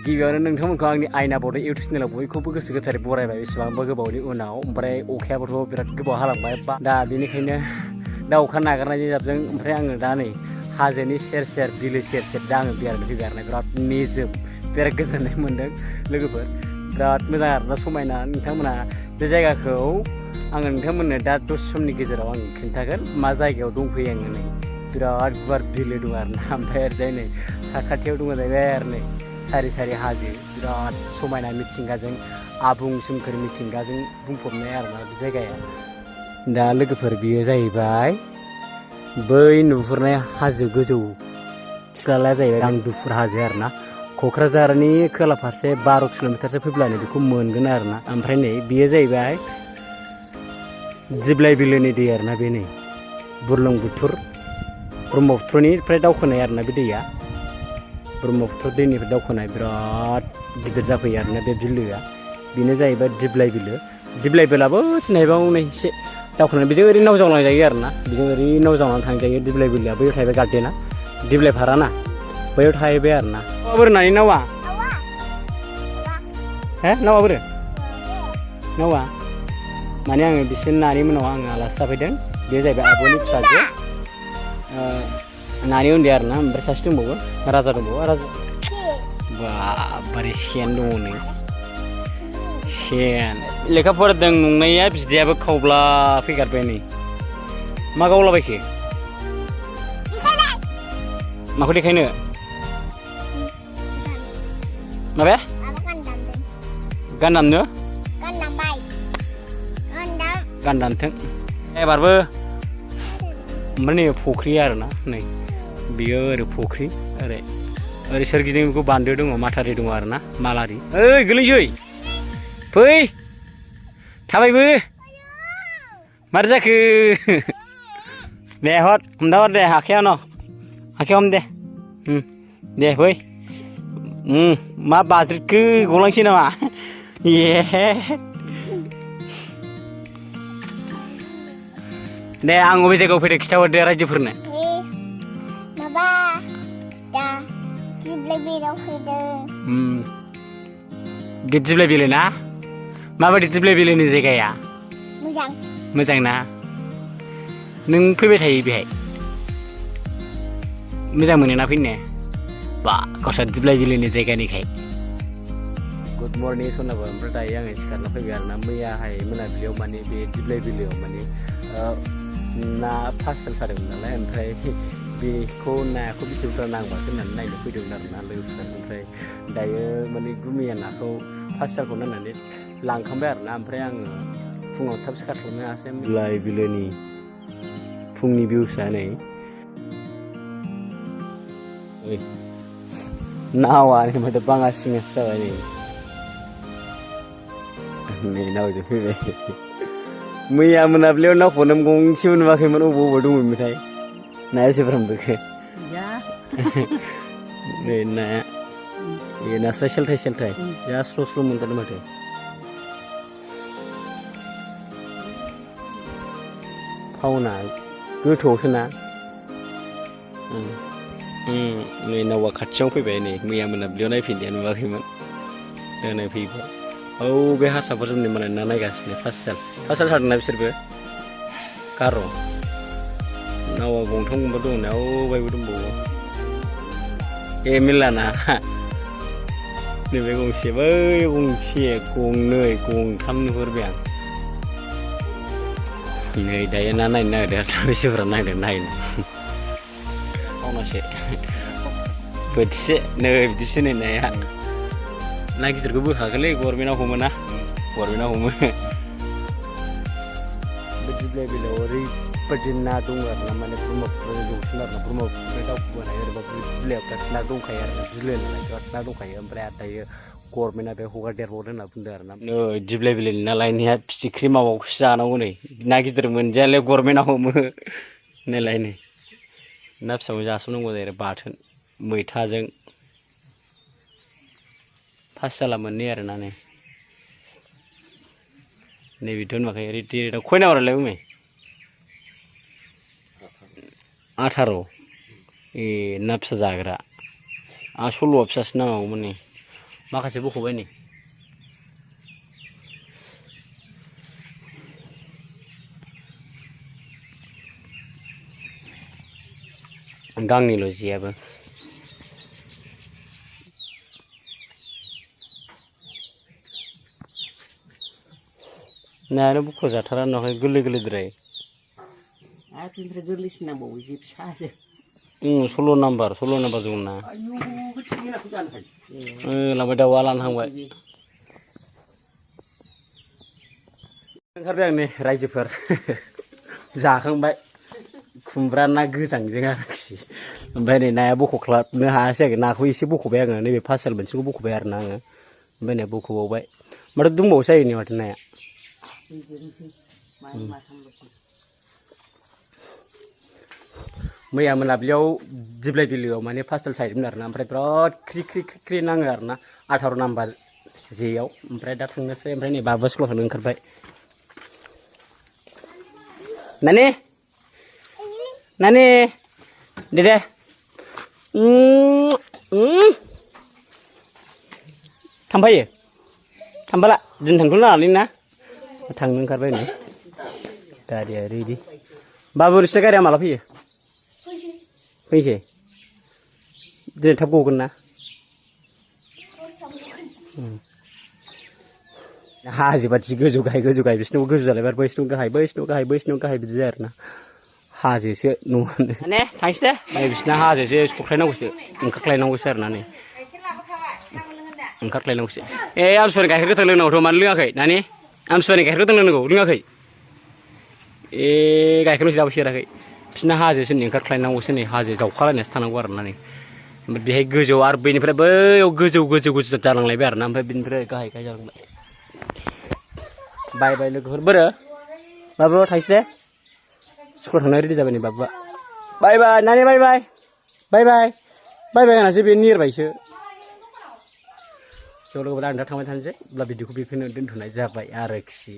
गिबियावनो नोंथांमोनखौ आंनि आइनाबोdo इउटुब चेनेलाव बयखौबो गोसो गोथारै बरायबाय बेसेबांबा गोबावनि उनाव ओमफ्राय अखायाबोथ' बिराद गोबाव हालांबाय दा बेनिखायनो दा अखा नागारनायनि जाबजों ओमफ्राय आङो दा नै हाजोनि सेर सेर बिलो सेर सेर दा आङो बेरायनो फैबाय आरोना बिराद निजोम बिराद गोजोननाय मोन्दों लोगोफोर बिराद मोजां आरोना समायना नोंथांमोना बे जायगाखौ आङो नोंथांमोननो दा दसे समनि गेजेराव आं खिन्थागोन मा जायगायाव दंफैयो आङो नै बिराद गुवार बिलो दं आरोना ओमफ्राय ओरैजाय नै साखाथियाव दङ जाहैबाय आरो नै सारि सारि हाजो बिराद समायना मिथिंगाजों आबुं सोमखोर मिथिंगाजों बुंफबनाय आरोना बे जायगाया दा लोगोफोर बियो जाहैबाय बै नुहुरनाय हाजो गोजौ थिलालाया जाहैबाय दांदुफुर हाजो आरोना क'क्राझारनि खोला फारसे 12 किल'मिटारसो फैब्लानो बेखौ मोनगोन आरोना ओमफ्राय नै बियो जाहैबाय दिब्लाय बिलोनि दै आरोना बे नै बुरलुंबुथुर ब्रह्मपुत्रनिफ्राय दावखोनाय आरोना बे दैया ब्रह्मपुत्र दैनिफ्राय दावखोनाय बिराद गिदिर जाफैयो आरोना बे बिलोआ बेनो जाहैबाय दिब्लाय बिलो दिब्लाय बिलोआबो थिनायबाव नै एसे दावखोनानै बेजों ओरै नाव जावनाय जायो आरोना बेजों ओरै नाव जावनानै थांजायो दिब्लाय बिलोआ बैयाव थाहैबाय गार्डेना दिब्लाय फाराना बैयाव थाहैबाय आरोना बोरै नानि नावा हे नावा बोरो नावा माने आङो बिसोर नानि मोनाव आङो आलासि जाफैदों बे जाहैबाय आब'नि फिसाजो नानि उन्दै आरोना ओमफ्राय सासे दंबावो राजा दंबावो राजा बाबारे सेन दङ नै सेन लेखा फरायदों नंनाया बिदायाबो खावब्ला फैगारबाय नै मा गावलाबायखो माखौ देखायनो माबे गान दामनो गान दामथों एबारबो ओमफ्राय नै फुख्रि आरोना नै बियो ओरै फुख्रि ओरै ओरै सोरगिदिं बेखौ बान्दो दङ माथारि दङ आरोना मालारि ओइ गोलैसै फै थाबायबो मारै जाखो दे हर हमदा हर दे आखायाव न आखायाव हम दे दे फै मा बाज्रिदखो गलांसै नामा ए दे आं अबे जायगायाव फैदो खिथाहरदो रायजोफोरनो माबा दा दिब्लाय बिलोआव फैदों बे दिब्लाय बिलो ना माबायदि दिब्लाय बिलोनि जायगाया मोजां मोजां ना नों फैबाय थायो बेहाय मोजां मोनोना फैनो बा गावस्रा दिब्लाय बिलोनि जायगानिखाय गुड मर्निं सनाबो ओमफ्राय दायो आङो सिखारना फैबाय आरोना मैयाहाय मोनाबिलियाव माने बे दिब्लाय बिलोआव माने ना पार्सेल सादोंमोन नालाय ओमफ्राय बेखौ नाखौ बेसे बुरजा नांबाखो होननानै नायनो फैदोंमोन आरोना लोगोफोरा ओमफ्राय दायो माने मैया नाखौ पार्सेलखौ नायनानै लांखांबाय आरोना ओमफ्राय आङो फुङाव थाब सिखारथ'नो हायासै दिब्लाय बिलोनि फुंनि भिउसआ नै नावा माथो बाङा सिङासो जाबाय नै नावजों फैबाय मैया मोनाबिलियाव नावखौ नों गंसेबो नुवाखैमोन अबाव दंमोनथाय नाया बेसेबां बोखो नै नाया ए नास्राय सेलथाय जा स्ल' स्ल' मोनथारदों माथो फावना गोथौआवसो ना नै नावा खाथियाव फैबाय नै मैया मोनाबिलियाव नायफैनाया नुवाखैमोन नायफैबाय औ बे हारसाफोरजों माने ना नायगासिनो पार्सेल सारदोंना बिसोरबो गार' नावा गंथाम गंबा दङ ना औ बायबो दंबावो ए मेरला ना नैबे गंसे बै गंसे गंनै गंथाम नुहुरबाय आं नै दायो ना नायनो नागिरदों मानसिफोरा नागिरदों नायनो फावनासे बोथिसे नै बिदिसो नै नाया ना गिदिरखौ बोखागोनलै गभर्नमेन्टआव हमो ना गभर्नमेन्टआव हमो बे दिब्लाय बिलोआव ओरैबायदि ना दङ आरोना माने ब्रह्मपुत्रनि जौसिन आरोना ब्रह्मपुत्रनि दावखोबोनाय ओरैबा दिब्लायाव बिराद ना दंखायो आरोना बिलो नालाय बिराद ना दंखायो ओमफ्राय आरो दायो गभर्नमेन्टआ बे हगारदेरबावदों होनना बुंदों आरोना नै दिब्लाय बिलोनि ना लायनाया फिथिख्रि मावाखौसो जानांगौ नै ना गिदिर मोनजायालै गभर्नमेन्टआव हमो नायलाय नै ना फिसाखौ जासोनांगौ जायो आरो बाथोन मैथाजों पार्सेला मोननै आरोना नै बेथ' नुवाखै रेडि खय नाम्बारालाय उमे 18 ए ना फिसा जाग्रा आं 16 फिसासो नांगौमोन नै माखासे बख'बाय नै गांनिल' जेयाबो नायानो बख' जाथारा नाहाय गोरलै गोरलैद्राय आरो बेनिफ्राय गोरलैसिन नांबावो जे फिसासो 16 नाम्बार दं ना लांबाय दाउआ लानो थांबाय ओंखारबाय आं नै रायजोफोर जाखांबाय खुमब्रा ना गोजांजों आरोखि ओमफ्राय नै नाया बख'ख्लाबनो हायासै आरो नाखौ एसे बख'बाय आङो नैबे पार्सेल मोनसेखौ बख'बाय आरो ना आङो ओमफ्राय नै बख'बावबाय माथो दंबावोसो जायो नै माथो नाया मैया मोनाबिलियाव दिब्लाय बिलोआव माने पार्सेल साहैदोंमोन आरोना ओमफ्राय बिराद ख्रि ख्रि ख्रि ख्रि नाङो आरोना 18 नाम्बार जेयाव ओमफ्राय दा थांनोसै ओमफ्राय नै बाबा स्कुलाव थांनो ओंखारबाय नानि दे थांफायो थांबाला दिन थांथ'नो नाङालै ना थांनो ओंखारबाय नै गारिया रेडि बाबु नोंसिना गारिया माला फैयो फैसै दिनै थाब गगोन ना हाजो बादि गोजौ गाहाय बिसिनाव गोजौ जालायबाय बैसिनाव गाहाय बिदि जायो आरोना हाजोसो न'आनो माने थांसै दे बिसिना हाजोसो सख्लायनांगौसो ओंखारख्लायनांगौसो आरोना नै ओंखारख्लायनांगौसो आमसुवानि गाइखेर गोथां लोंनांगौथ' मानो लोङाखै नानि आमसुवानि गाइखेर गोथां लोङाखै गाइखेरल'सो दाबो सेराखै बिसिना हाजोसो नै ओंखारख्लायनांगौसो नै हाजो जावखालायनासो थानांगौ आरोना नै ओमफ्राय बेहाय गोजौ आरो बैनिफ्राय बैयाव गोजौ जालांलायबाय आरोना ओमफ्राय बेनिफ्राय गाहाय जालांबाय बाय लोगोफोर बोरो बाबु थांसै दे स्कुलाव थांनो रेडि जाबाय नै बाबुआ बाय नानि बाय होनासो बे नेरबायसो ज' लोगोफोर आं दा थांबाय थानोसै अब्ला भिडिअखौ बेखौनो दोनथ'नाय जाबाय आरोखि